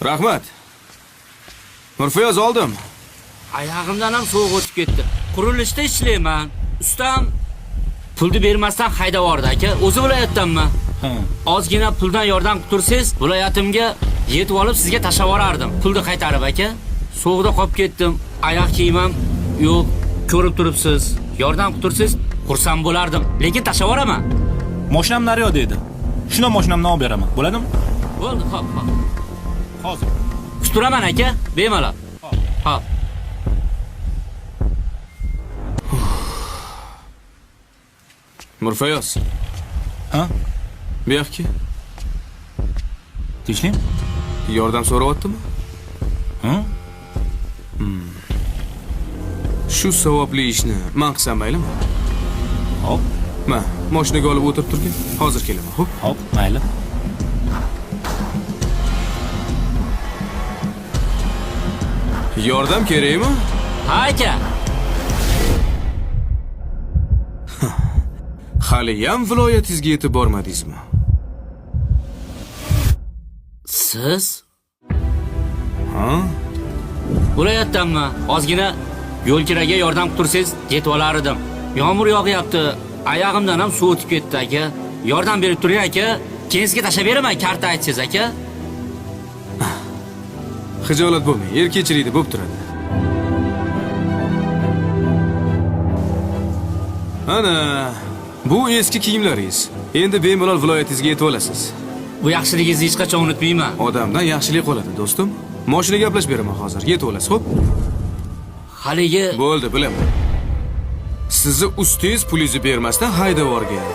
Rahmat. Mirfayoz oldim. Oyog'imdan ham sovuq o'tib ketdi. Qurilishda ishlayman. Ustam pulni bermasdan haydab yubordi aka. O'zi viloyatdanman. Ha. Ozgina puldan yordam qilib tursangiz, viloyatimga yetib olib sizga tashlab yuborardim. Pulni qaytarib aka. Sovuqda qolib ketdim. Oyoq kiyimim yo'q, ko'rib turibsiz. Yordam qilib tursangiz, xursand bo'lardim. Lekin tashlab yuboraman. Moshinam naryoqda edi. Shuni moshinamdan olib beraman. Bo'ladimi? Bo'ldi, hop, hop. Hozir. Kutib turaman aka, bemalol. Hop. Mirfayoz, Ha? bu yoqqa Tinchlikmi? yordam so'rayaptimi? Ha? Shu savobli ishni men qilsam maylimi? Hop, Ma, mashinaga olib o'tirib turgin. Hozir kelaman, xo'p? hop, mayli. Yordam kerakmi? Ha aka. Haliyam viloyatingizga yetib bormadingizmi? Siz Ha? viloyatdanmi? Ozgina yo'l kiraga yordam qilib tursangiz, yetib olar edim. Yomg'ir yog'yapti. Oyog'imdan ham suv o'tib ketdi aka. Yordam berib turing aka. Keyin sizga tashlab beraman, karta aytsangiz aka. Xijolat bo'lmang, erkakchilikda bo'lib turadi. Ana, bu eski kiyimlaringiz. Endi bemalol viloyatingizga yetib olasiz. Bu yaxshiligingizni hech qachon unutmayman. Odamdan yaxshilik qoladi, do'stim. Mashina gaplashib beraman hozir. Yetib olasiz, xo'p? Haligi Bo'ldi, bilaman. Sizni ustingiz pulingizni bermasdan haydab yuborgan.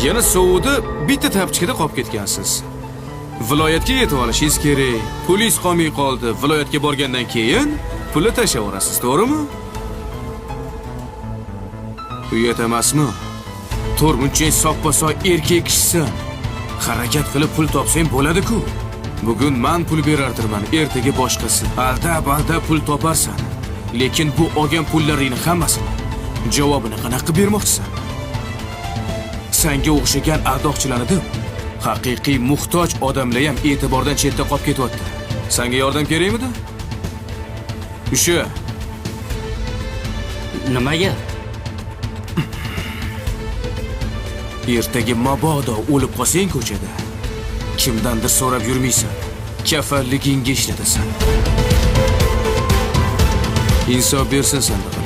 Yana sovuqda bitta tapchikada qolib ketgansiz. Viloyatga yetib olishingiz kerak. Pulingiz qolmay qoldi. Viloyatga borgandan keyin pulni tashlab yuborasiz, to'g'rimi? Uyat emasmi? To'rmunchang soppa-sog' erkak kishisan. Harakat qilib pul topsang bo'ladi-ku. Bugun man pul berardirman, ertaga boshqasi. Aldab-aldab pul toparsan. Lekin bu olgan pullaringni hammasini javobini qanaqa qilib bermoqchisan? Sanga o'xshagan aldoqchilarni deb haqiqiy muhtoj odamlar ham e'tibordan chetda qolib ketyapti. Sanga yordam kerakmidi? O'sha nimaga? Ertaga mabodo o'lib qolsang ko'chada, kimdandir so'rab yurmaysan. Kafanligingga ishlatasan. Insof bersin sanda.